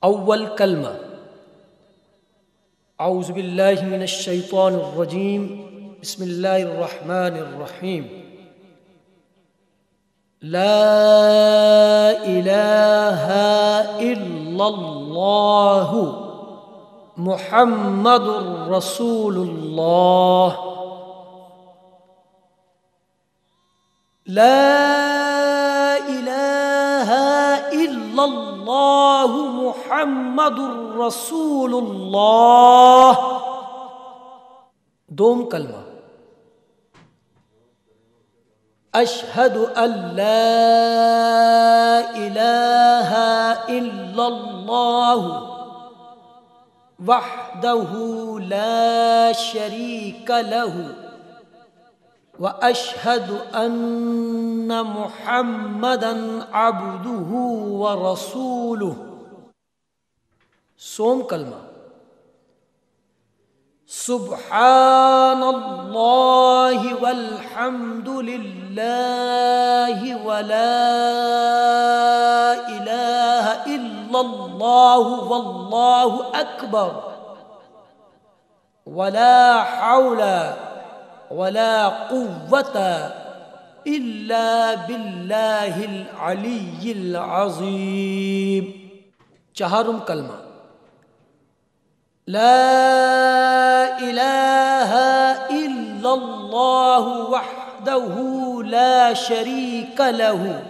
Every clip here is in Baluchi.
اول کلمہ، اعوذ باللہ من الشیطان الرجیم، بسم اللہ الرحمن الرحیم۔ لا الہ الا اللہ محمد رسول اللہ۔ لا الہ الا اللہ محمد رسول اللہ۔ دوم کلمہ، اشہد ان لا الہ الا اللہ وحدہ لا شریک لہ واشہد ان محمدا عبدہ ورسولہ۔ سوم کلمہ، سبحان اللہ والحمد للہ ولا الہ الا اللہ واللہ اکبر۔ ولا حول ولا قوة الا باللہ العلی العظیم۔ چہارم کلمہ، لا الہ الا اللہ وحدہ لا شریک لہ۔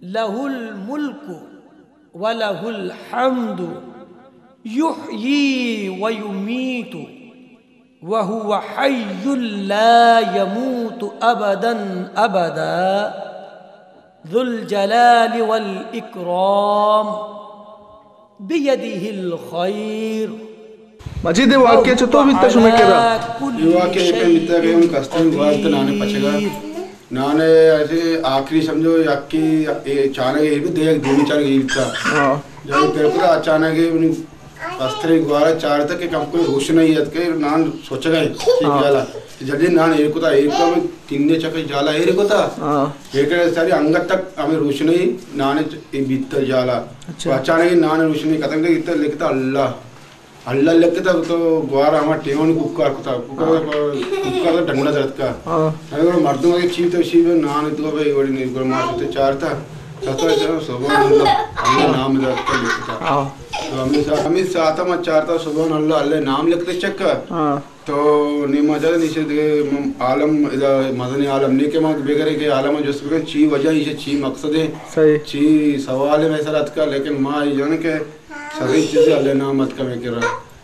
لہ الملک ولہ الحمد یحیی ویمیت وہو حی لا یموت ابدا ابدا ذو الجلال والاکرام بیدہ الخیر۔ مجید، اے واقعہ چطور بیتا شمئے کرا؟ اے واقعہ اے پیم بیتا کہ ہم کستریں گوار ات نانے پچگا۔ نانے ایسے آخری سمجھو یکی اے چانگے ایر بیتا، دیگ دومی چانگے ایر بیتا۔ ہاں۔ جب ایر کتا اچانک اے منی کستریں گوارا چارتا کہ کم کوئی روشنائی ات کہ نان سوچگا اے، ہاں۔ جلدی نان ایر کتا، ایر کتا ہمے تینے چکے جالا ایر کتا۔ ہاں۔ ایر کتا ساری انگت تک ہمے روشنائی نانے چ-، اے بیتا جالا۔ اچھا۔ تو اچانک اے نان روشنائی ختم کتا، لکھتا اللہ۔ اللہ لکھتا تو گوارا ہما ٹیمانی کوکار کتا، کوکار، ہاں۔ کوکار تو ڈنڈا درتکا۔ ہاں۔ اگر مردم اگے چیز تو چیز نان تو بھائی وڑی نہیں، گڑا ما تو چارتا۔ تو سبحان اللہ، اللہ نام درتکا لکھتا۔ ہاں۔ تو ہمیں ساتھ، ہمیں ساتھ ما چارتا سبحان اللہ، اللہ نام لکھتے چکا۔ ہاں۔ تو نی ما جاگہ نیشے دگہ عالم، ادا مزنیں عالم نی کہ ما بگرے کہ عالم جست بکن چی وجہ ایشی، چی مقصد ہے، صحیح۔ چی سوال ہے مئے سر اتکا، لیکن ما یہ جانے کہ سبھی چیزیں اللہ نام اتکا مئے کرا۔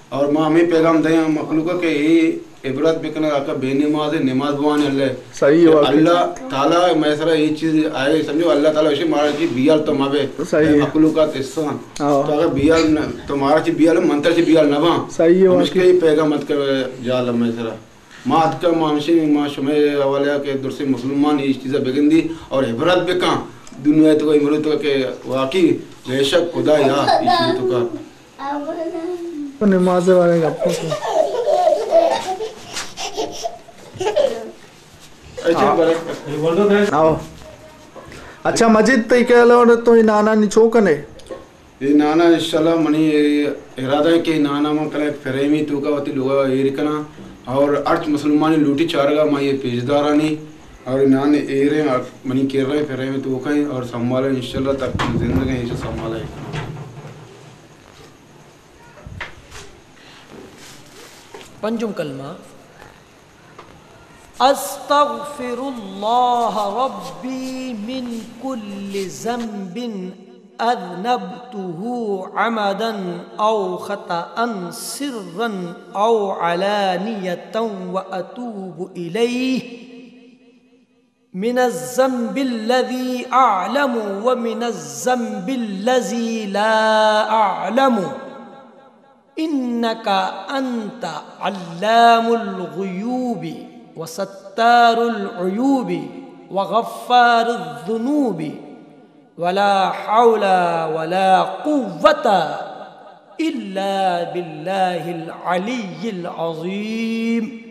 اور ما ہمیں پیغام دیں مخلوق کہ یہ عبرت بکن، آقا بے نماز ہے، نماز بوانے اللہ۔ صحیح ہے، واقعی۔ اللہ تعالی مئے سرا یہ چیز آئے، سمجھو، اللہ تعالی اسے مارا چی بیال تو مبے۔ صحیح ہے۔ مخلوقات انسان۔ ہاں۔ تو اگر بیال نہ، تو مارا چی بیال، منتر چی بیال نہ باں۔ صحیح ہے، ہمشکہ واقعی۔ یہ پیغام اتکا جال مئے سرا۔ ما اتکا، ما ہمشی، ما شمئے حوالہ کہ درسیں مسلمان یہ چیزا بگندی اور عبرت بکن دنیا تو، امرو تو کہ واقعی بے شک خدا یا یہ چیز تو کا۔ نماز والے گپ کو۔ اچھا، برے۔ آؤ۔ اچھا مجید، تئی کہ علاوہ تو یہ نانا نی چو کنے؟ اے نانا انشاءاللہ منی ارادہ ہے کہ نانا من کنا یک فریمی توکا وتی لوگا ایر کنا اور ہرچ مسلمانی لوٹی چارگا ما یہ پیشدارانی اور نان ایریں اور منی کر رہے فریمی توکا ہیں اور سنبھالیں انشاءاللہ تک زندگی ہیں، ایشا سنبھالیں۔ پنجم کلمہ۔ استغفر الله ربي من كل ذنب أذنبته عمدا أو خطأ سرا أو علانية وأتوب إليه من الذنب الذي أعلم ومن الذنب الذي لا أعلم. إنك أنت علام الغيوب وستار العيوب وغفار الذنوب ولا حول ولا قوة إلا بالله العلي العظيم.